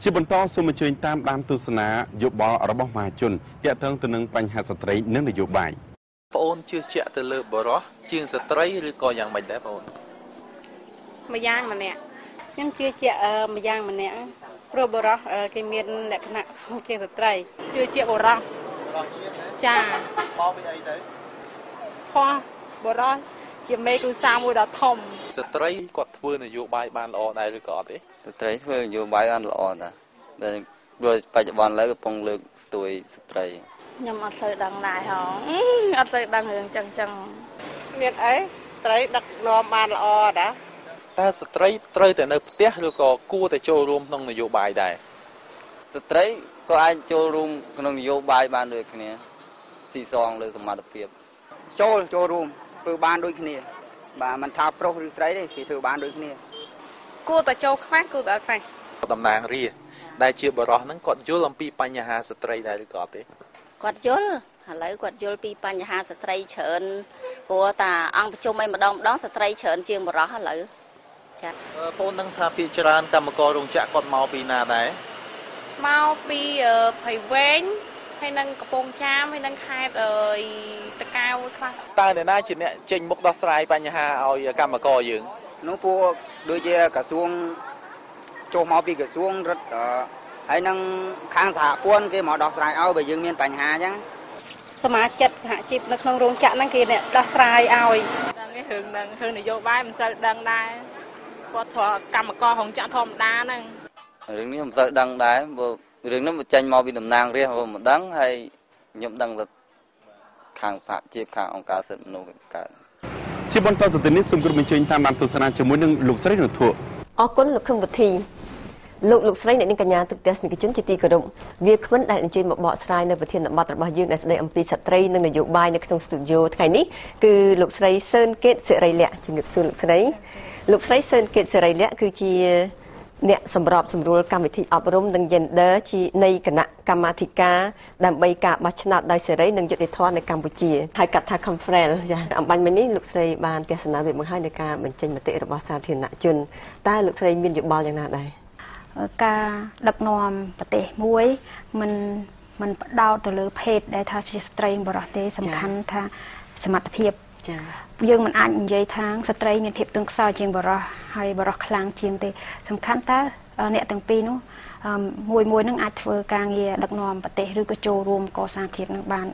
ជាបន្តសូមអញ្ជើញតាមដានទស្សនាយោបល់របស់មហាជនទាក់ទងទៅនឹងបញ្ហាស្ត្រីនិងនយោបាយ។ ប្អូនជឿជាក់ទៅលើបុរសជាងស្ត្រីឬក៏យ៉ាងម៉េចដែរប្អូន? ម្យ៉ាងម្នាក់ខ្ញុំជឿជាក់ម្យ៉ាងម្នាក់ ព្រោះបុរសគេមានលក្ខណៈជាងស្ត្រី។ ជឿជាក់បុរសចា មកពីអីទៅ? ផោះបុរសជាមេគ្រួសារមួយដ៏ធំ។ ស្ត្រីគាត់ធ្វើនយោបាយបានល្អដែរឬក៏អត់ទេ? ស្ត្រីធ្វើនយោបាយបានល្អតា តែព្រោះបច្ចុប្បន្នឥឡូវកំពុងលើកស្ទួយស្ត្រី។ ខ្ញុំអត់សូវដឹងដែរហង អត់សូវដឹងរឿងចឹងចឹង មានអីស្ត្រីដឹកនាំបានល្អតា។ តើស្ត្រីត្រូវតែនៅផ្ទះឬក៏គួរតែចូលរួមក្នុងនយោបាយដែរ? ស្ត្រីក៏អាចចូលរួមក្នុងនយោបាយបានដូចគ្នា ស៊ីសងលើសមត្ថភាព ចូលរួមធ្វើបានដូចគ្នា បាទ មិនថាប្រុសឬស្រីទេ គេធ្វើបានដូចគ្នា គួរតែចូលខ្លះ គួរតែអត់ខ្លះ។ តំណាងរាស្ត្រដែលជាបុរសហ្នឹងគាត់យល់អំពីបញ្ហាស្ត្រីដែរឬក៏អត់ទេ? គាត់យល់ ឥឡូវគាត់យល់ពីបញ្ហាស្ត្រីច្រើន ព្រោះតាអង្គប្រជុំអីម្ដងម្ដងស្ត្រីច្រើនជាងបុរសឥឡូវចា។ បងដឹងថាភាគច្រើនកម្មកររោងចក្រគាត់មកពីណាដែរ? មកពីព្រៃវែង ហើយនឹងកំពង់ចាម ហើយនឹងខេត្តតកែវខ្លះ។ តើអ្នកណាជាអ្នកចេញមុខដោះស្រាយបញ្ហាឲ្យកម្មករយើង? នោះពួកដូចជាក្រសួង ចុះមកពីក្រសួងរត់ ហើយនឹងខាងសហព័ន្ធគេមកដោះស្រាយឲ្យ បើយើងមានបញ្ហាអញ្ចឹង សមាជិកសហជីពនៅក្នុងរោងចក្រហ្នឹងគេអ្នកដោះស្រាយឲ្យ។ ដឹងឯរឿងហ្នឹង រឿងនយោបាយមិនសូវដឹងដែរ គាត់គ្រាន់កម្មកររោងចក្រធម្មតាហ្នឹង។ រឿងនេះមិនសូវដឹងដែរ ព្រោះរឿងនេះវាចេញមកពីតំណាងរាស្ត្រ មិនដឹង ហើយខ្ញុំដឹងតែខាងសហជីព ខាងអង្គការសិទ្ធិមនុស្សកើត។ ជាបន្តទៅទៀតនេះ សូមគោរពអញ្ជើញតាមដានទស្សនាជាមួយនឹងលោកស្រីនុធុ។ អរគុណលោកខឹមវុធី។ លោកលោកស្រីអ្នកនាងកញ្ញាទុកទស្សនិកជនជាទីគោរព វាគ្មិនដែលអញ្ជើញមកបកស្រាយនៅប្រធានបទរបស់យើងដែលស្ដីអំពីស្ត្រីនិងនយោបាយនៅក្នុងស្ទូឌីយោថ្ងៃនេះ គឺលោកស្រីសឿនកេតសិរីលក្ខ។ ជំរាបសួរលោកស្រី។ លោកស្រីសឿនកេតសិរីលក្ខគឺជាអ្នកសម្របសម្រួលកម្មវិធីអប់រំនិង Gender ជានៃគណៈកម្មាធិការដើម្បីការបោះឆ្នោតដោយសេរីនិងយុត្តិធម៌នៅកម្ពុជា ហៅកាត់ថា Confrel ចា។ អំបញ្ញមិញនេះលោកស្រីបានទស្សនាវាបង្ហាញនៃការបញ្ចេញមតិរបស់សាធារណជន តើលោកស្រីមានយោបល់យ៉ាងណាដែរ? ការដឹកនាំប្រទេសមួយមិនផ្ដោតទៅលើភេទដែលថាជាស្ត្រីបរិសុទ្ធទេ សំខាន់ថាសមត្ថភាពចា។ យើងមិនអាចនិយាយថាស្ត្រីមានភាពទន់ខ្សោយជាងបរិសុទ្ធ ហើយបរិសុទ្ធខ្លាំងជាងទេ សំខាន់តើអ្នកទាំងពីរនោះមួយមួយនឹងអាចធ្វើការងារដឹកនាំប្រទេស ឬក៏ចូលរួមកសាងជាតិនឹងបាន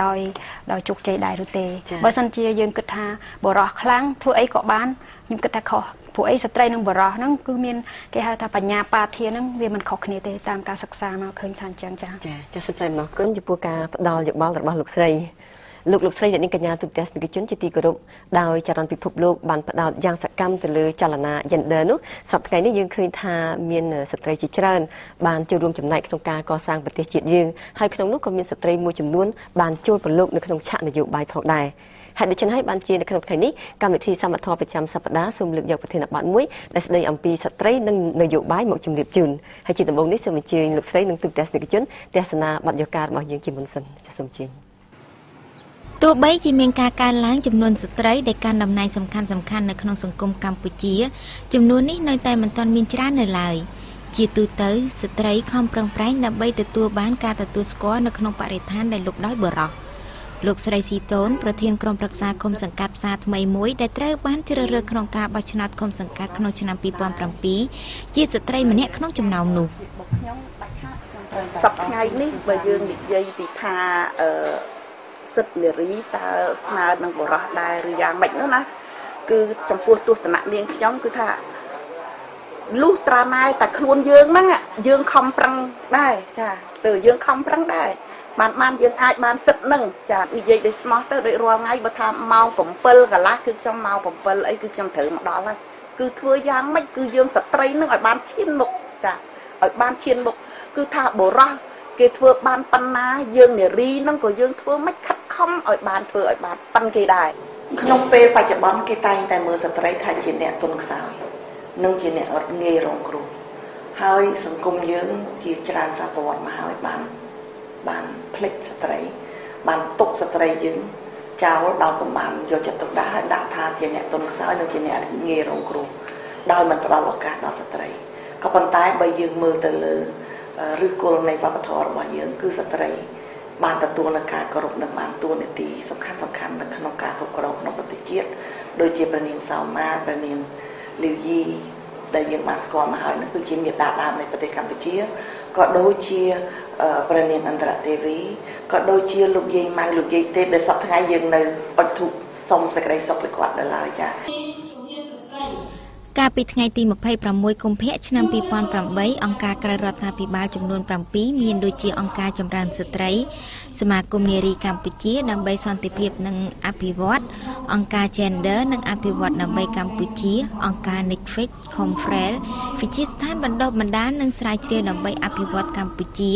ដោយជោគជ័យដែរឬទេ។ បើសិនជាយើងគិតថាបរិសុទ្ធខ្លាំងធ្វើអីក៏បាន ខ្ញុំគិតថាខុស ព្រោះអីស្ត្រីនិងបរិសុទ្ធហ្នឹងគឺមានគេហៅថាបញ្ញាបាធាហ្នឹងវាមិនខុសគ្នាទេ តាមការសិក្សាមកឃើញថាអញ្ចឹងចា។ ចា ចា សូមថ្លែងអំណរគុណចំពោះការផ្ដល់យោបល់របស់លោកស្រី។ លោកលោកស្រីអ្នកនាងកញ្ញាទូទាំងទស្សនិកជនជាទីគោរព ដោយចរន្តពិភពលោកបានផ្ដោតយ៉ាងសកម្មទៅលើចលនា gender នោះ សប្តាហ៍ថ្ងៃនេះយើងឃើញថាមានស្ត្រីជាច្រើនបានចូលរួមចំណែកក្នុងការកសាងប្រទេសជាតិយើង ហើយក្នុងនោះក៏មានស្ត្រីមួយចំនួនបានចូលប្រឡូកនៅក្នុងឆាកនយោបាយផងដែរ។ ហើយដូច្នេះហើយបានជានៅក្នុងថ្ងៃនេះ កម្មវិធីសមធម៌ប្រចាំសប្តាហ៍សូមលើកយកប្រធានបទមួយដែលស្ដីអំពីស្ត្រីនិងនយោបាយមកជម្រាបជូន។ ហើយជាដំបូងនេះសូមអញ្ជើញលោកស្រីនិងទូទាំងទស្សនិកជនទស្សនាបទយការរបស់យើងជាមុនសិន។ ចា សូមអញ្ជើញ។ ទោះបីជាមានការកើនឡើងចំនួនស្ត្រីដែលកាន់តំណែងសំខាន់ៗនៅក្នុងសង្គមកម្ពុជា ចំនួននេះនៅតែមិនទាន់មានច្រើននៅឡើយ។ ជាទូទៅ ស្ត្រីខំប្រឹងប្រែងដើម្បីទទួលបានការទទួលស្គាល់នៅក្នុងបរិស្ថានដែលលុបដោយបុរស។ លោកស្រីស៊ីតូន ប្រធានក្រុមប្រឹក្សាឃុំសង្កាត់ផ្សារថ្មីមួយដែលត្រូវបានជ្រើសរើសក្នុងការបោះឆ្នោតឃុំសង្កាត់ក្នុងឆ្នាំ2007 ជាស្ត្រីម្នាក់ក្នុងចំណោមនោះ។ សប្តាហ៍ថ្ងៃនេះបើយើងនិយាយពីថាអឺសិទ្ធិនារីតើស្មើនឹងបុរសដែរឬយ៉ាងម៉េចនោះណា គឺចំពោះទស្សនៈនាងខ្ញុំគឺថាលុះត្រាណែតែខ្លួនយើងហ្នឹងយើងខំប្រឹងដែរចា ទៅយើងខំប្រឹងដែរបានយើងអាចបានសិទ្ធិហ្នឹងចា។ និយាយដោយស្មោះទៅ ដូចរាល់ថ្ងៃបើថាម៉ោង7កន្លះ គឺខ្ញុំម៉ោង7អីគឺខ្ញុំត្រូវមកដល់ហើយ គឺធ្វើយ៉ាងម៉េចគឺយើងស្ត្រីនឹងឲ្យបានឈានមុខចា ឲ្យបានឈានមុខ គឺថាបុរសគេធ្វើបានប៉ុណ្ណា យើងនារីនឹងក៏យើងធ្វើមិនខិតខំឲ្យបានធ្វើឲ្យបានប៉ុនគេដែរ។ ក្នុងពេលបច្ចុប្បន្នគេតែងតែមើលស្ត្រីថាជាអ្នកទន់ខ្សោយនិងជាអ្នកអត់ងាយរងគ្រោះ ហើយសង្គមយើងជាច្រើនសតវត្សមកហើយបានភ្លេចស្ត្រី បានទុកស្ត្រីយើងចោលដោយពុំបានយកចិត្តទុកដាក់ ហើយដាក់ថាជាអ្នកទន់ខ្សោយនិងជាអ្នកងាយរងគ្រោះ ដោយមិនផ្ដល់ឱកាសដល់ស្ត្រី។ ក៏ប៉ុន្តែបើយើងមើលទៅលើឫសគល់នៃវប្បធម៌របស់យើងគឺស្ត្រីបានទទួលនូវការគោរពនិងបានតួនាទីសំខាន់សំខាន់នៅក្នុងការគ្រប់គ្រងក្នុងប្រទេសជាតិដូចជាព្រះនាងសោមាព្រះនាងលីវយីដែលយើងបានស្គាល់មកហើយនោះគឺជាមាតាដើមនៃប្រទេសកម្ពុជាក៏ដូចជាព្រះនាងអន្តរទេវីក៏ដូចជាលោកយាយម៉ៅលោកយាយទេពដែលសប្តាហ៍ថ្ងៃយើងនៅអុជធូបសុំសេចក្តីសុខពីគាត់ដល់ឡើយចា៎កាលពីថ្ងៃទី26កុម្ភៈឆ្នាំ2008អង្គការក្រៅរដ្ឋាភិបាលចំនួន7មានដូចជាអង្គការចម្រើនស្ត្រីសមាគមនារីកម្ពុជាដើម្បីសន្តិភាពនិងអភិវឌ្ឍអង្គការ Gender និងអភិវឌ្ឍដើម្បីកម្ពុជាអង្គការ Netflix Confrel វិទ្យាស្ថានបណ្ដុះបណ្ដាលនិងស្រាវជ្រាវដើម្បីអភិវឌ្ឍកម្ពុជា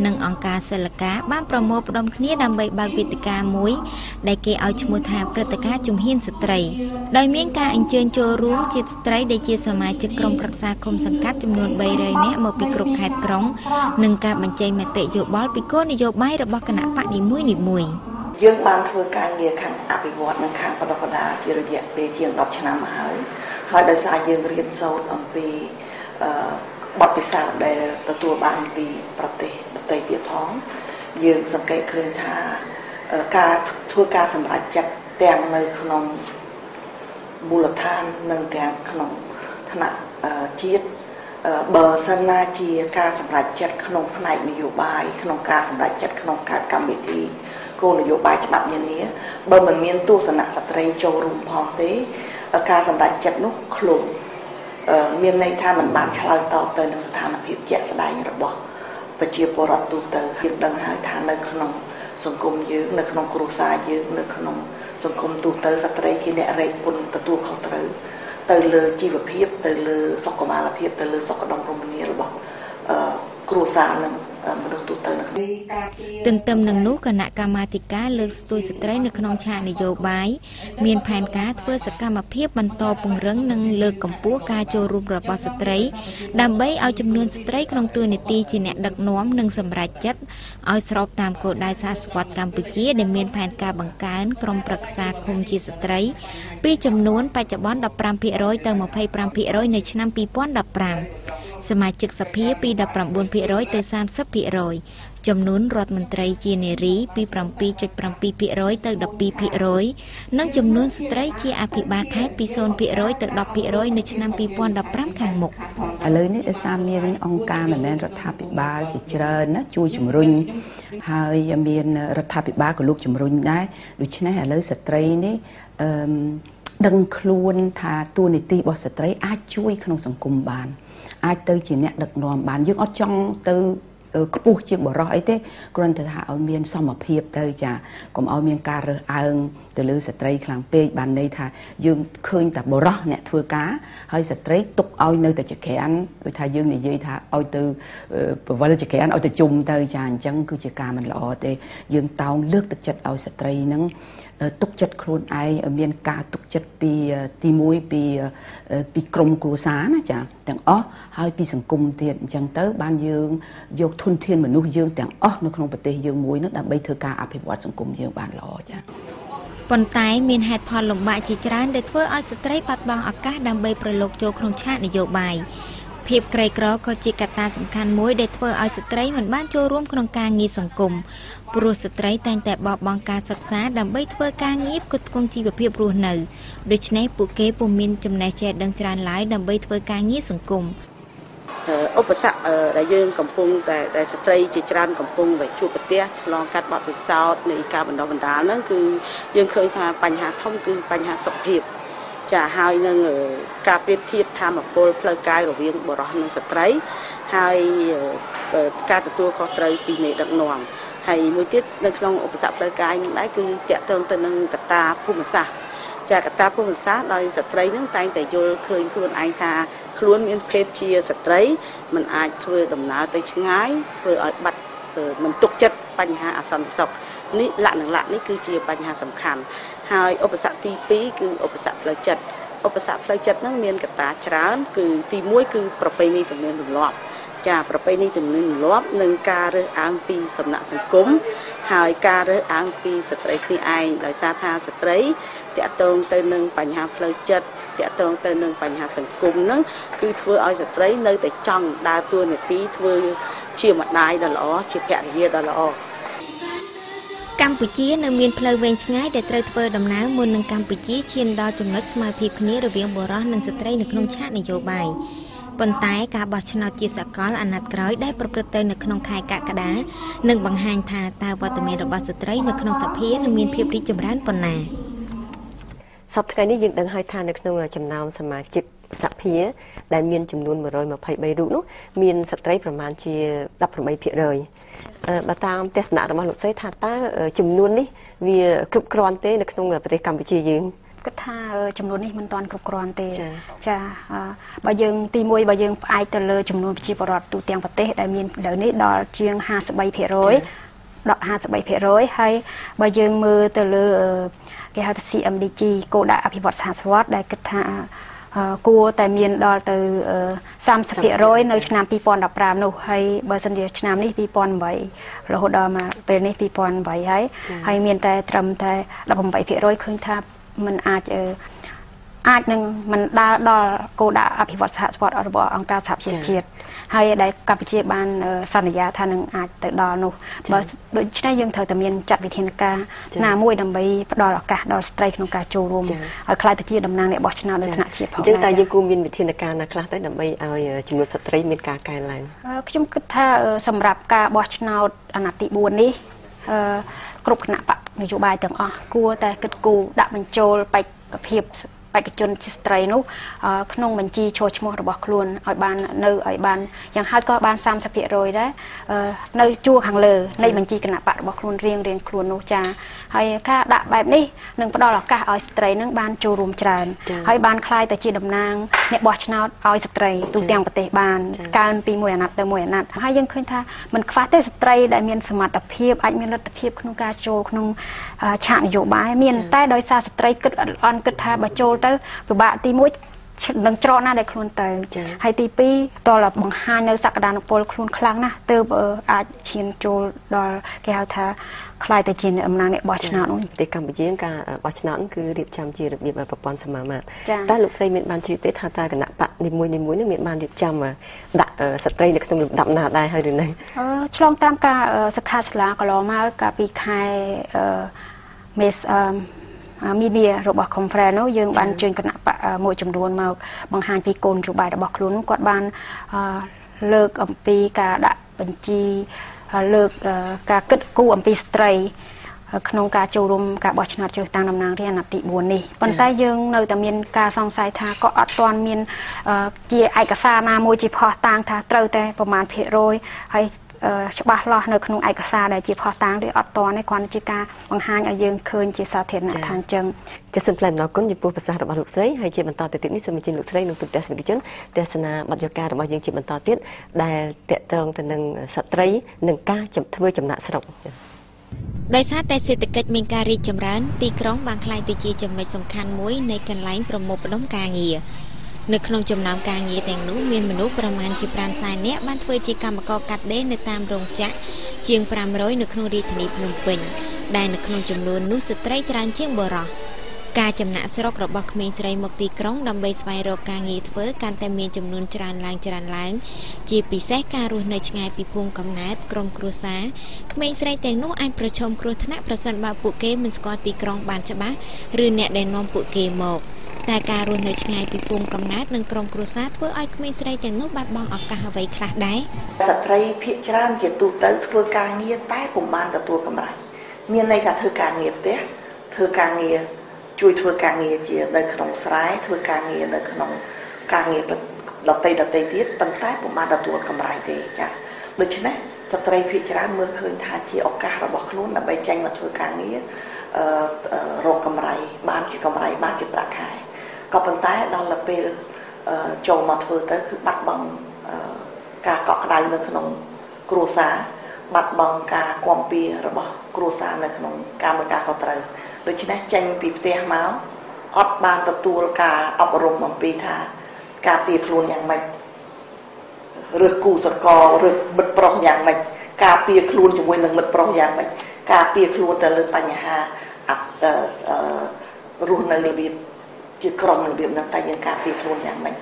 និងអង្គការសិលកាបានប្រមូលផ្ដុំគ្នាដើម្បីបើកវេទិកាមួយដែលគេឲ្យឈ្មោះថាព្រឹត្តិការណ៍ជំហានស្ត្រីដោយមានការអញ្ជើញចូលរួមជាស្ត្រីដែលជាសមាជិកក្រុមប្រឹក្សាឃុំសង្កាត់ចំនួន300នាក់មកពីគ្រប់ខេត្តក្រុងនិងការបញ្ចេញមតិយោបល់ពីគោលនយោបាយរបស់គណបក្សនីមួយៗយើងបានធ្វើការងារខាងអភិវឌ្ឍនិងខាងបណ្ដុះបណ្ដាលជារយៈពេលជាង10ឆ្នាំមកហើយហើយដោយសារយើងរៀនសូត្រអំពីបទពិសោធន៍ដែលទទួលបានពីប្រទេសដទៃទៀតផងយើងសង្កេតឃើញថាការធ្វើការសម្រេចចិត្តទាំងនៅក្នុងមូលដ្ឋាននិងទាំងក្នុងថ្នាក់ជាតិបើសិនណាជាការសម្រេចចិត្តក្នុងផ្នែកនយោបាយក្នុងការសម្រេចចិត្តក្នុងការកម្មវិធីគោលនយោបាយច្បាប់នានាបើមិនមានទស្សនៈស្ត្រីចូលរួមផងទេការសម្រេចចិត្តនោះខ្លួនមានន័យថាមិនបានឆ្លើយតបទៅនឹងស្ថានភាពជាក់ស្ដែងរបស់ប្រជាពលរដ្ឋទូទៅយើងដឹងហើយថានៅក្នុងសង្គមយើងនៅក្នុងគ្រួសារយើងនៅក្នុងសង្គមទូទៅស្ត្រីជាអ្នករែកពុនទទួលខុសត្រូវទៅលើជីវភាពទៅលើសុខុមាលភាពទៅលើសុខដុមរមនារបស់គ្រួសារនិងមនុស្សទូទៅនៅទន្ទឹមនឹងនោះគណៈកម្មាធិការលើកស្ទួយស្ត្រីនៅក្នុងឆាកនយោបាយមានផែនការធ្វើសកម្មភាពបន្តពង្រឹងនិងលើកកម្ពស់ការចូលរួមរបស់ស្ត្រីដើម្បីឲ្យចំនួនស្ត្រីក្នុងតួនាទីជាអ្នកដឹកនាំនិងសម្រេចចិត្តឲ្យស្របតាមគោលដៅសហស្វត្តកម្ពុជាដែលមានផែនការបង្កើនក្រុមប្រឹក្សាឃុំជាស្ត្រីពីចំនួនបច្ចុប្បន្ន 15% ទៅ 25% នៅឆ្នាំ2015សមាជិកសភាពី 19% ទៅ 30% ចំនួនរដ្ឋមន្ត្រីជានារីពី 7.7% ទៅ 12% និងចំនួនស្ត្រីជាអភិបាលខេត្តពី 0% ទៅ 10% នៅឆ្នាំ2015ខាងមុខឥឡូវនេះដោយសារមានអង្គការមិនមែនរដ្ឋាភិបាលជាច្រើនណាជួយជំរុញហើយមានរដ្ឋាភិបាលក៏លោកជំរុញដែរដូច្នេះឥឡូវស្ត្រីនេះដឹងខ្លួនថាតួនាទីរបស់ស្ត្រីអាចជួយក្នុងសង្គមបានអាចទៅជាអ្នកដឹកនាំបានយើងអត់ចង់ទៅខ្ពស់ជាងបរិសអីទេគ្រាន់តែថាឲ្យមានសមភាពទៅចាកុំឲ្យមានការរើសអើងទៅលើស្ត្រីខ្លាំងពេកបានន័យថាយើងឃើញតែបរិសអ្នកធ្វើការហើយស្ត្រីទុកឲ្យនៅតែចក្រានដូចថាយើងនិយាយថាឲ្យទៅពវលចក្រានឲ្យទៅជុំទៅចាអញ្ចឹងគឺជាការមិនល្អទេយើងតោងលើកទឹកចិត្តឲ្យស្ត្រីនឹងទុកចិត្តខ្លួនឯងឲ្យមានការទុកចិត្តពីទី1ពីក្រុមគ្រួសារណាចាទាំងអស់ហើយពីសង្គមទៀតអញ្ចឹងទៅបានយើងយកធនធានមនុស្សយើងទាំងអស់នៅក្នុងប្រទេសយើងមួយនោះដើម្បីធ្វើការអភិវឌ្ឍសង្គមយើងបានល្អចាប៉ុន្តែមានហេតុផលលំបាកជាច្រើនដែលធ្វើឲ្យស្ត្រីបាត់បង់ឱកាសដើម្បីប្រឡូកចូលក្នុងឆាកនយោបាយភាពក្រីក្រក៏ជាកត្តាសំខាន់មួយដែលធ្វើឲ្យស្ត្រីមិនបានចូលរួមក្នុងការងារសង្គមព្រោះស្ត្រីតែងតែបោះបង់ការសិក្សាដើម្បីធ្វើការងារផ្គត់ផ្គង់ជីវភាពរស់នៅដូច្នេះពួកគេពុំមានចំណេះចេះដឹងច្រើនឡើយដើម្បីធ្វើការងារសង្គមឧបសគ្គដែលយើងកំពុងតែស្ត្រីជាច្រើនកំពុងតែជួបប្រទះឆ្លងកាត់បទពិសោធន៍នៃការបណ្ដុះបណ្ដាលហ្នឹងគឺយើងឃើញថាបញ្ហាធំគឺបញ្ហាសុខភាពចាហើយនឹងការប្រៀបធៀបធម៌ពលផ្លូវកាយរវាងបុរសនិងស្ត្រីហើយការទទួលខុសត្រូវពីមេដឹកនាំហើយមួយទៀតនៅក្នុងឧបសគ្គផ្លូវកាយនឹងដែរគឺទាក់ទងទៅនឹងកត្តាភូមិសាស្ត្រចាកត្តាភូមិសាស្ត្រដោយស្ត្រីនឹងតែងតែយល់ឃើញខ្លួនឯងថាខ្លួនមានភេទជាស្ត្រីមិនអាចធ្វើដំណើរទៅឆ្ងាយធ្វើឲ្យបាត់មិនទុកចិត្តបញ្ហាអសន្តិសុខនេះលក្ខណៈនេះគឺជាបញ្ហាសំខាន់ហើយឧបសគ្គទី2គឺឧបសគ្គផ្លូវចិត្តឧបសគ្គផ្លូវចិត្តហ្នឹងមានកត្តាច្រើនគឺទី1គឺប្រពៃណីទំនៀមទម្លាប់ចាប្រពៃណីទំនៀមទម្លាប់និងការរើសអើងពីសំណាក់សង្គមហើយការរើសអើងពីស្ត្រីគ្នាឯងដោយសារថាស្ត្រីទាក់ទងទៅនឹងបញ្ហាផ្លូវចិត្ត តាក់ទងទៅនឹងបញ្ហាសង្គមហ្នឹងគឺធ្វើឲ្យស្ត្រីនៅតែចង់ដើរតួនាទីធ្វើជាម្ដាយដ៏ល្អជាភរិយាដ៏ល្អកម្ពុជានៅមានផ្លូវវែងឆ្ងាយដែលត្រូវធ្វើដំណើរមុននឹងកម្ពុជាឈានដល់ចំណុចស្មើភាពគ្នារវាងបុរសនិងស្ត្រីនៅក្នុងឆាកនយោបាយប៉ុន្តែការបោះឆ្នោតជាសកលអាណត្តិក្រោយដែលប្រព្រឹត្តទៅនៅក្នុងខែកក្កដានឹងបង្ហាញថាតើវត្តមានរបស់ស្ត្រីនៅក្នុងសភានឹងមានភាពរីកចម្រើនប៉ុណ្ណាសប្តាហ៍ថ្ងៃនេះយើងដឹងហើយថានៅក្នុងចំណោមសមាជិកសភាដែលមានចំនួន123រូបនោះមានស្ត្រីប្រមាណជា18%បើតាមទស្សនៈរបស់លោកស្រីថាតើចំនួននេះវាគ្រប់គ្រាន់ទេនៅក្នុងប្រទេសកម្ពុជាយើងគិតថាចំនួននេះមិនទាន់គ្រប់គ្រាន់ទេចាបើយើងទី1បើយើងផ្អែកទៅលើចំនួនប្រជាពលរដ្ឋទូទាំងប្រទេសដែលមានឥឡូវនេះដល់ជាង53%ដល់53%ហើយបើយើងមើលទៅលើគេហៅថា CMDG គោលដៅអភិវឌ្ឍសហវត្សដែលគិតថាគួរតែមានដល់ទៅ30%នៅឆ្នាំ2015នោះហើយបើសិនជាឆ្នាំនេះ2008រហូតដល់មកពេលនេះ2008ហើយហើយមានតែត្រឹមតែ18%ឃើញថាมันអាចអាចនឹងមិនដើរដល់គោលដៅអភិវឌ្ឍសហវត្សរបស់អង្គការសហប្រជាជាតិហើយដែលកម្ពុជាបានសន្យាថានឹងអាចទៅដល់នោះបើដូច្នេះយើងត្រូវតែមានចាត់វិធានការណាមួយដើម្បីផ្ដល់ឱកាសដល់ស្ត្រីក្នុងការចូលរួមឲ្យក្លាយទៅជាតំណាងអ្នកបោះឆ្នោតនៅថ្នាក់ជាតិផងអញ្ចឹងតើយើងគួរមានវិធានការណាខ្លះទៅដើម្បីឲ្យចំនួនស្ត្រីមានការកើនឡើងខ្ញុំគិតថាសម្រាប់ការបោះឆ្នោតអាណត្តិទី4នេះគ្រប់គណៈបក្សនយោបាយទាំងអស់គួរតែគិតគូរដាក់បញ្ចូលបេក្ខភាពបេក្ខជនជាស្ត្រីនោះក្នុងបញ្ជីឈរឈ្មោះរបស់ខ្លួនឲ្យបាននៅឲ្យបានយ៉ាងហោចក៏បាន30%ដែរនៅជួរខាងលើនៃបញ្ជីគណៈបក្សរបស់ខ្លួនរៀងៗខ្លួននោះចាហើយការដាក់បែបនេះនឹងផ្ដល់ឱកាសឲ្យស្ត្រីនឹងបានចូលរួមច្រើនហើយបានក្លាយទៅជាតំណាងអ្នកបោះឆ្នោតឲ្យស្ត្រីទូទាំងប្រទេសបានកើនពីមួយអាណត្តិទៅមួយអាណត្តិហើយយើងឃើញថាមិនខ្វះទេស្ត្រីដែលមានសមត្ថភាពអាចមានលទ្ធភាពក្នុងការចូលក្នុងឆាកនយោបាយមានតែដោយសារស្ត្រីគិតអន់គិតថាបើចូលទៅពិបាកទី1នឹងច្រកណាដែលខ្លួនទៅហើយទី2តើបង្ហាញនៅសក្តានុពលខ្លួនខ្លាំងណាស់ទើបអាចឈានចូលដល់គេហៅថាក្លាយទៅជាតំណាងអ្នកបោះឆ្នោតនោះប្រទេសកម្ពុជាការបោះឆ្នោតគឺរៀបចំជារបៀបប្រព័ន្ធសមាមាត្រតើលោកស្រីមានបានជ្រាបទេថាតើគណៈបក្សនីមួយៗនេះមានបានរៀបចំដាក់ស្ត្រីនៅក្នុងលំដាប់ណាដែរហើយឬនៅឆ្លងតាមការសិក្ខាសាលាកន្លងមកកាលពីខែមេសាមីនារបស់ conference នោះយើងបានជើញគណៈបក្សមួយចំនួនមកបង្ហាញពីគោលនយោបាយរបស់ខ្លួនគាត់បានលើកអំពីការដាក់បញ្ជីលើកការគិតគូរអំពីស្ត្រីក្នុងការចូលរួមការបោះឆ្នោតជ្រើសតាំងតំណាងរាស្ត្រអាណត្តិទី4នេះប៉ុន្តែយើងនៅតែមានការសង្ស័យថាក៏អត់ទាន់មានជាឯកសារណាមួយជាភស្តុតាងថាត្រូវតែប្រមាណភាគរយហើយច្បាស់លាស់នៅក្នុងឯកសារដែលជាភស្តុតាងទេអត់តនេះគ្រាន់ជាការបង្ហាញឲ្យយើងឃើញជាសាធារណៈថាអញ្ចឹងចាសសូមថ្លែងអំណរគុណចំពោះប្រសាសន៍របស់លោកស្រីហើយជាបន្តទៅទៀតនេះសូមអញ្ជើញលោកស្រីនិងទូទាំងទស្សនិកជនទស្សនាបទយការបស់យើងជាបន្តទៀតដែលតកតងទៅនឹងស្ត្រីនិងការធ្វើចំណាកស្រុកដោយសារតែសេដ្ឋកិច្ចមានការរីកចម្រើនទីក្រុងបានក្លាយទៅជាចំណុចសំខាន់មួយនៃកន្លែងប្រមូលផ្ដុំការងារនៅក្នុងចំណោមការងារទាំងនោះមានមនុស្សប្រមាណជា5សែននាក់បានធ្វើជាកម្មករកាត់ដេរនៅតាមរោងចក្រជាង500នៅក្នុងរាជធានីភ្នំពេញដែលនៅក្នុងចំនួននោះស្ត្រីច្រើនជាងបុរសការចំណាកស្រុករបស់ក្មេងស្រីមកទីក្រុងដើម្បីស្វែងរកការងារធ្វើកាន់តែមានចំនួនច្រើនឡើងជាពិសេសការរស់នៅឆ្ងាយពីភូមិកំណើតក្រុមគ្រួសារក្មេងស្រីទាំងនោះអាចប្រឈមគ្រោះថ្នាក់ប្រសិនបើពួកគេមិនស្គាល់ទីក្រុងបានច្បាស់ឬអ្នកដែលនាំពួកគេមកតែការរស់នៅឆ្ងាយពីភូមិកំណើតនិងក្រុមគ្រួសារធ្វើឲ្យក្មេងស្រីទាំងនោះបាត់បង់ឱកាសអ្វីខ្លះដែរស្ត្រីភាគច្រើនជាទូទៅធ្វើការងារតែពុំបានទទួលកម្រៃមានន័យថាធ្វើការងារផ្ទះធ្វើការងារជួយធ្វើការងារជានៅក្នុងស្រែធ្វើការងារនៅក្នុងការងារដទៃទៀតប៉ុន្តែពុំបានទទួលកម្រៃទេចា៎ដូច្នេះស្ត្រីភាគច្រើនមើលឃើញថាជាឱកាសរបស់ខ្លួនដើម្បីចេញមកធ្វើការងាររកកម្រៃបានជាកម្រៃបានជាប្រាក់ខែក៏ប៉ុន្តែដល់ពេលចូលមកធ្វើទៅគឺបាត់បង់ការកក់ក្ដៅនៅក្នុងគ្រួសារបាត់បង់ការគាំពាររបស់គ្រួសារនៅក្នុងការមើលការខុសត្រូវដូច្នេះចេញពីផ្ទះមកអត់បានទទួលការអប់រំអំពីថាការពារខ្លួនយ៉ាងម៉េចរើសគូសកលរើសមិត្តប្រុសយ៉ាងម៉េចការពារខ្លួនជាមួយនឹងមិត្តប្រុសយ៉ាងម៉េចការពារខ្លួនទៅលើបញ្ហារស់នៅរបៀប ជាក្រុមរបៀបហ្នឹងតែយើងការពារខ្លួនយ៉ាងម៉េច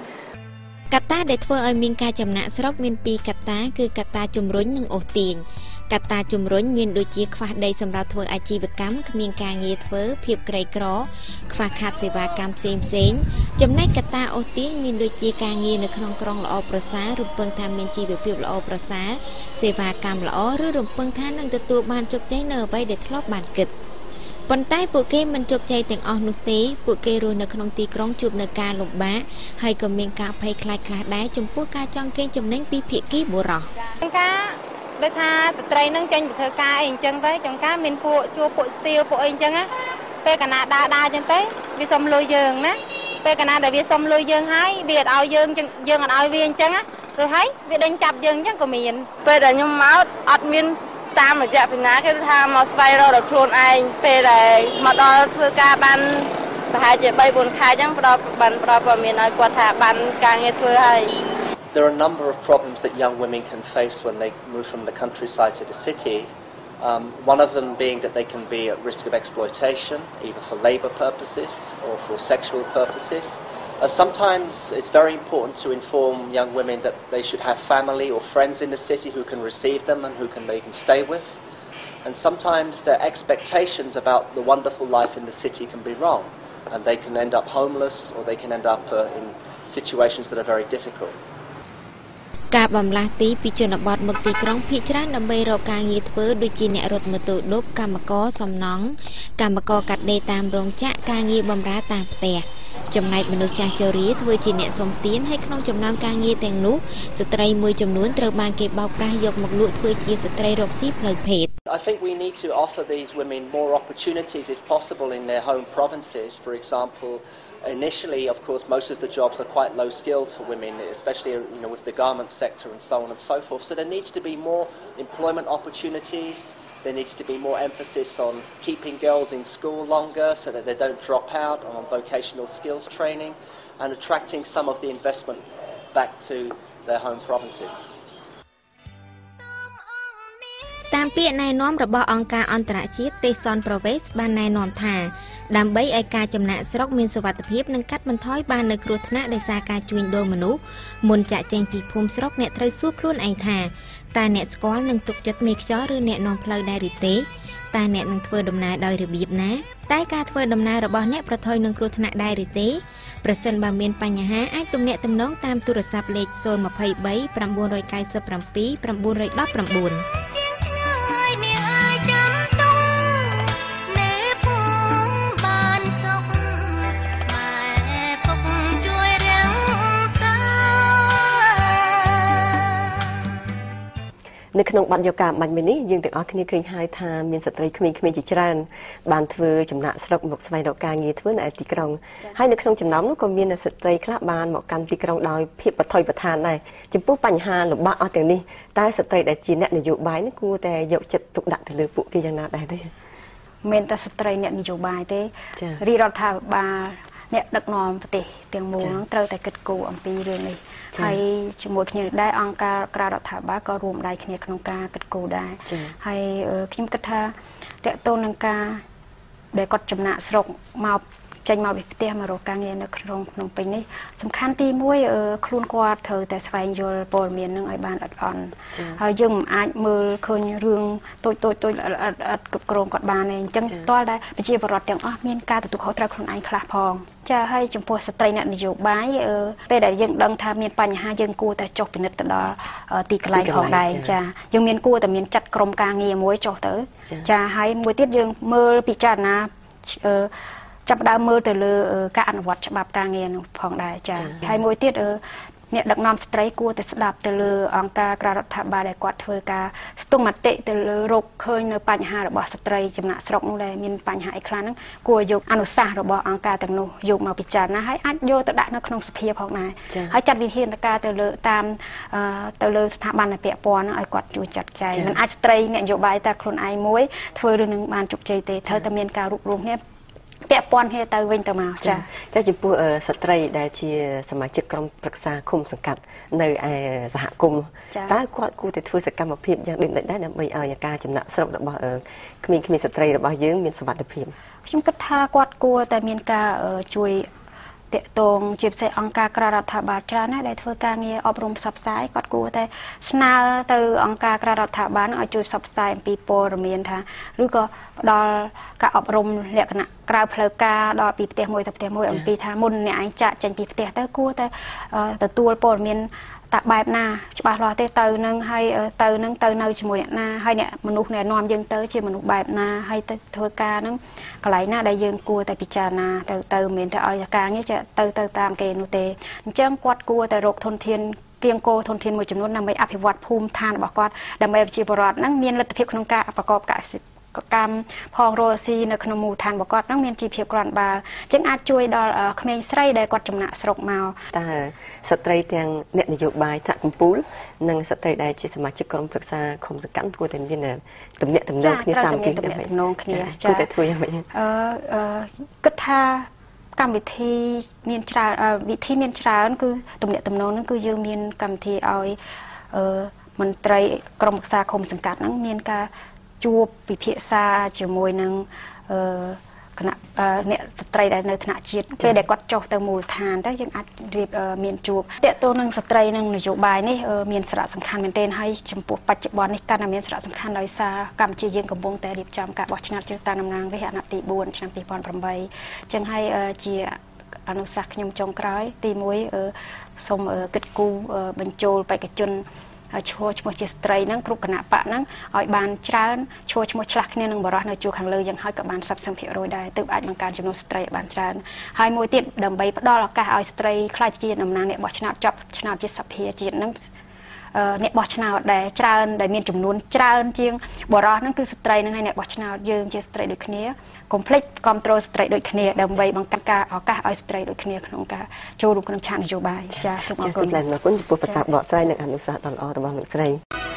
កត្តាដែលធ្វើឲ្យមានការចំណាកស្រុកមានពីរកត្តាគឺកត្តាជំរុញនិងអូសទាញកត្តាជំរុញមានដូចជាខ្វះដីសម្រាប់ធ្វើអាជីវកម្មគ្មានការងារធ្វើភាពក្រីក្រខ្វះខាតសេវាកម្មផ្សេងផ្សេងចំណែកកត្តាអូសទាញមានដូចជាការងារនៅក្នុងក្រុងល្អប្រសើររំពឹងថាមានជីវភាពល្អប្រសើរសេវាកម្មល្អឬរំពឹងថានឹងទទួលបានជោគជ័យនៅអ្វីដែលធ្លាប់បានគិតប៉ុន្តែពួកគេមិនជោគជ័យទាំងអស់នោះទេពួកគេរស់នៅក្នុងទីក្រុងជួបនៅការលំបាកហើយក៏មានការភ័យខ្លាចខ្លះដែរចំពោះការចង់កេងចំណេញពីភាគីបុរសការដូចថាស្ត្រីនឹងចេញទៅធ្វើការអីអញ្ចឹងទៅចង្ការមានពួកជួពួកស្ទាវពួកអីអញ្ចឹងណាពេលកាលណាដើរដើរអញ្ចឹងទៅវាសុំលុយយើងណាពេលកាលណាដែលវាសុំលុយយើងហើយវាអត់ឲ្យយើងយើងអត់ឲ្យវាអញ្ចឹងណាឬហើយវាដេញចាប់យើងអញ្ចឹងក៏មានពេលដែលខ្ញុំមកអត់មានតាមរយៈពីណាគេថាមកស្វែងរកដល់ខ្លួនឯងពេលដែលមកដល់ធ្វើការបានប្រហែលជា3 4ខែអញ្ចឹងផ្ដល់បានផ្ដល់ព័ត៌មានឲ្យគាត់ថាបានការងារធ្វើហើយ There are a number of problems that young women can face when they move from the countryside to the city. One of them being that they can be at risk of exploitation, either for labor purposes or for sexual purposes. Sometimes it's very important to inform young women that they should have family or friends in the city who can receive them and who can they can stay with. And sometimes their expectations about the wonderful life in the city can be wrong, and they can end up homeless or they can end up in situations that are very difficult. ការបំលាស់ទីពីជនបទមកទីក្រុងភាគច្រើនដើម្បីរកការងារធ្វើដូចជាអ្នករត់ម៉ូតូឌុបកម្មករសំណង់កម្មករកាត់ដេរតាមរោងចក្រការងារបម្រើតាមផ្ទះចំណែកមនុស្សចាស់ជរាធ្វើជាអ្នកសុំទានហើយក្នុងចំណោមការងារទាំងនោះស្ត្រីមួយចំនួនត្រូវបានគេបោកប្រាស់យកមកលក់ធ្វើជាស្ត្រីរកស៊ីផ្លូវភេទ I think we need to offer these women more opportunities if possible in their home provinces. For example, initially, of course, most of the jobs are quite low skilled for women, especially you know with the garment sector and so on and so forth. So there needs to be more employment opportunities. There needs to be more emphasis on keeping girls in school longer so that they don't drop out, on vocational skills training, and attracting some of the investment back to their home provinces. តាមពាក្យណែនាំរបស់អង្គការអន្តរជាតិទេសន្តប្រវេសបានណែនាំថាដើម្បីឲ្យការចំណាកស្រុកមានសុវត្ថិភាពនិងកាត់បន្ថយបាននូវគ្រោះថ្នាក់ដោយសារការជួញដូរមនុស្សមុនចាកចេញពីភូមិស្រុកអ្នកត្រូវសួរខ្លួនឯងថាតើអ្នកស្គាល់និងទុកចិត្តមេខ្យល់ឬអ្នកនាំផ្លូវដែរឬទេតើអ្នកនឹងធ្វើដំណើរដោយរបៀបណាតែការធ្វើដំណើររបស់អ្នកប្រថុយនឹងគ្រោះថ្នាក់ដែរឬទេប្រសិនបើមានបញ្ហាអាចទំនាក់ទំនងតាមទូរស័ព្ទលេខ023 997 919 នៅក្នុងបទយកការបាញ់មិញនេះយើងទាំងអស់គ្នាឃើញហើយថាមានស្ត្រីក្មេងៗជាច្រើនបានធ្វើចំណាកស្រុកមកស្វែងរកការងារធ្វើនៅឯទីក្រុងហើយនៅក្នុងចំណោមនោះក៏មានស្ត្រីខ្លះបានមកកាន់ទីក្រុងដោយភាពប្រថុយប្រថានដែរចំពោះបញ្ហាលំបាកអស់ទាំងនេះតែស្ត្រីដែលជាអ្នកនយោបាយនេះគួរតែយកចិត្តទុកដាក់ទៅលើពួកគេយ៉ាងណាដែរទេមិនតែស្ត្រីអ្នកនយោបាយទេរាជរដ្ឋាភិបាលអ្នកដឹកនាំប្រទេសទាំងមូលត្រូវតែគិតគូរអំពីរឿងនេះហើយជាមួយគ្នាដែរអង្គការក្រៅរដ្ឋាភិបាលក៏រួមដៃគ្នាក្នុងការគិតគូរដែរហើយខ្ញុំគិតថាតកតូននឹងការដែលគាត់ចំណាកស្រុកមកចេញមកពីផ្ទះមករកការងារនៅក្នុងភ្នំពេញនេះសំខាន់ទី1ខ្លួនគាត់ត្រូវតែស្វែងយល់ព័ត៌មាននឹងឲ្យបានល្អិតល្អន់ហើយយើងមិនអាចមើលឃើញរឿងតូចតូចតូចល្អិតគ្រប់គ្រងគាត់បានទេអញ្ចឹងតើដែរប្រជាពលរដ្ឋទាំងអស់មានការទទួលខុសត្រូវខ្លួនឯងខ្លះផងចាហើយចំពោះស្ត្រីអ្នកនយោបាយពេលដែលយើងដឹងថាមានបញ្ហាយើងគួរតែចុះពិនិត្យទៅដល់ទីកន្លែងផងដែរចាយើងមានគួរតែមានចាត់ក្រុមការងារមួយចុះទៅចាហើយមួយទៀតយើងមើលពិចារណាចាប់ដើមមើលទៅលើការអនុវត្តច្បាប់ការងារនោះផងដែរចាហើយមួយទៀតអ្នកដឹកនាំស្ត្រីគួរតែស្ដាប់ទៅលើអង្គការក្រៅរដ្ឋាភិបាលដែលគាត់ធ្វើការស្ទង់មតិទៅលើរកឃើញនៅបញ្ហារបស់ស្ត្រីចំណាកស្រុកនោះដែលមានបញ្ហាអីខ្លះហ្នឹងគួរយកអនុសាសន៍របស់អង្គការទាំងនោះយកមកពិចារណាហើយអាចយកទៅដាក់នៅក្នុងសភាផងដែរហើយចាត់វិធានការទៅលើតាមទៅលើស្ថាប័នដែលពាក់ព័ន្ធឲ្យគាត់ជួយចាត់ចែងមិនអាចស្ត្រីអ្នកនយោបាយតែខ្លួនឯងមួយធ្វើរឿងនឹងបានជោគជ័យទេត្រូវតែមានការរួបរួមគ្នាពាក់ព័ន្ធគ្នាទៅវិញទៅមកចាចាចំពោះស្ត្រីដែលជាសមាជិកក្រុមប្រឹក្សាឃុំសង្កាត់នៅឯសហគមន៍តើគាត់គួរតែធ្វើសកម្មភាពយ៉ាងដូចម្តេចដែរដើម្បីឲ្យការចំណាកស្រុករបស់ក្មេងៗស្ត្រីរបស់យើងមានសុវត្ថិភាពខ្ញុំគិតថាគាត់គួរតែមានការជួយ តកតងជាពិសេសអង្គការក្រៅរដ្ឋាភិបាលច្រើនណាស់ដែលធ្វើការងារអប់រំផ្សព្វផ្សាយគាត់គួរតែស្នើទៅអង្គការក្រៅរដ្ឋាភិបាលឲ្យជួយផ្សព្វផ្សាយអំពីព័ត៌មានថាឬក៏ផ្ដល់ការអប់រំលក្ខណៈក្រៅផ្លូវការដល់ពីផ្ទះមួយទៅផ្ទះមួយអំពីថាមុនអ្នកឯងចាក់ចេញពីផ្ទះទៅគួរតែទទួលព័ត៌មានតាបែបណាច្បាស់លាស់ទេទៅនឹងហើយទៅនឹងទៅនៅជាមួយអ្នកណាហើយអ្នកមនុស្សអ្នកនាំយើងទៅជាមនុស្សបែបណាហើយទៅធ្វើការនឹងកន្លែងណាដែលយើងគួរតែពិចារណាទៅមិនមែនតែឲ្យការងារចេះទៅតាមគេនោះទេអញ្ចឹងគាត់គួរតែរកធនធានគៀងគោធនធានមួយចំនួនដើម្បីអភិវឌ្ឍភូមិឋានរបស់គាត់ដើម្បីប្រជាពលរដ្ឋហ្នឹងមានលទ្ធភាពក្នុងការប្រកបកសិកម្មផងរស់ស៊ីនៅក្នុងមូលដ្ឋានរបស់គាត់ហ្នឹងមានជីវភាពគ្រាន់បើអញ្ចឹងអាចជួយដល់ក្មេងស្រីដែលគាត់ចំណាក់ស្រុកមកតើស្ត្រីទាំងអ្នកនយោបាយថ្នាក់កំពូលនិងស្ត្រីដែលជាសមាជិកក្រុមប្រឹក្សាឃុំសង្កាត់គួរតែមានទំនាក់ទំនងគ្នាសាមគ្គីទំនាក់ទំនងគ្នាចាគួរតែធ្វើយ៉ាងម៉េចគិតថាកម្មវិធីមានច្រើនវិធីមានច្រើនគឺទំនាក់ទំនងហ្នឹងគឺយើងមានកម្មវិធីឲ្យមន្ត្រីក្រុមប្រឹក្សាឃុំសង្កាត់ហ្នឹងមានការជួបពិភាក្សាជាមួយនឹងគណៈអ្នកស្ត្រីដែលនៅថ្នាក់ជាតិពេលដែលគាត់ចុះទៅមូលដ្ឋានទៅយើងអាចរៀបមានជួបទាក់ទងនឹងស្ត្រីនិងនយោបាយនេះមានសារៈសំខាន់មែនទែនហើយចំពោះបច្ចុប្បន្ននេះកាន់តែមានសារៈសំខាន់ដោយសារកម្ពុជាយើងកំពុងតែរៀបចំការបោះឆ្នោតជ្រើសតាំងតំណាងរាស្ត្រអាណត្តិទី4ឆ្នាំ2008អញ្ចឹងហើយជាអនុសាសន៍ខ្ញុំចុងក្រោយទី1សូមគិតគូរបញ្ចូលបេក្ខជនឈ្មោះជាស្ត្រីហ្នឹងគ្រប់គណៈបកហ្នឹងឲ្យបានច្រើនឈ្មោះឆ្លាស់គ្នានឹងបរិសុទ្ធនៅជួរខាងលើយ៉ាងហើយក៏បាន30%ដែរទើបអាចបង្កើនចំនួនស្ត្រីឲ្យបានច្រើនហើយមួយទៀតដើម្បីផ្ដល់ឱកាសឲ្យស្ត្រីក្លាយជាតំណាងអ្នកបោះឆ្នោតជាប់ឆ្នោតជាសភាជាតិហ្នឹងអ្នកបោះឆ្នោតដែលច្រើនដែលមានចំនួនច្រើនជាងបរិសុទ្ធហ្នឹងគឺស្ត្រីហ្នឹងហើយអ្នកបោះឆ្នោតយើងជាស្ត្រីដូចគ្នាកុំភ្លេចគ្រប់គ្រងស្ត្រីដូចគ្នាដើម្បីបង្កើនការឱកាសឲ្យស្ត្រីដូចគ្នាក្នុងការចូលរួមក្នុងឆាកនយោបាយចាសូមអរគុណអរគុណចំពោះប្រសាសន៍បកស្រាយនិងអនុសាសន៍ដ៏ល្អរបស់លោកស្រី។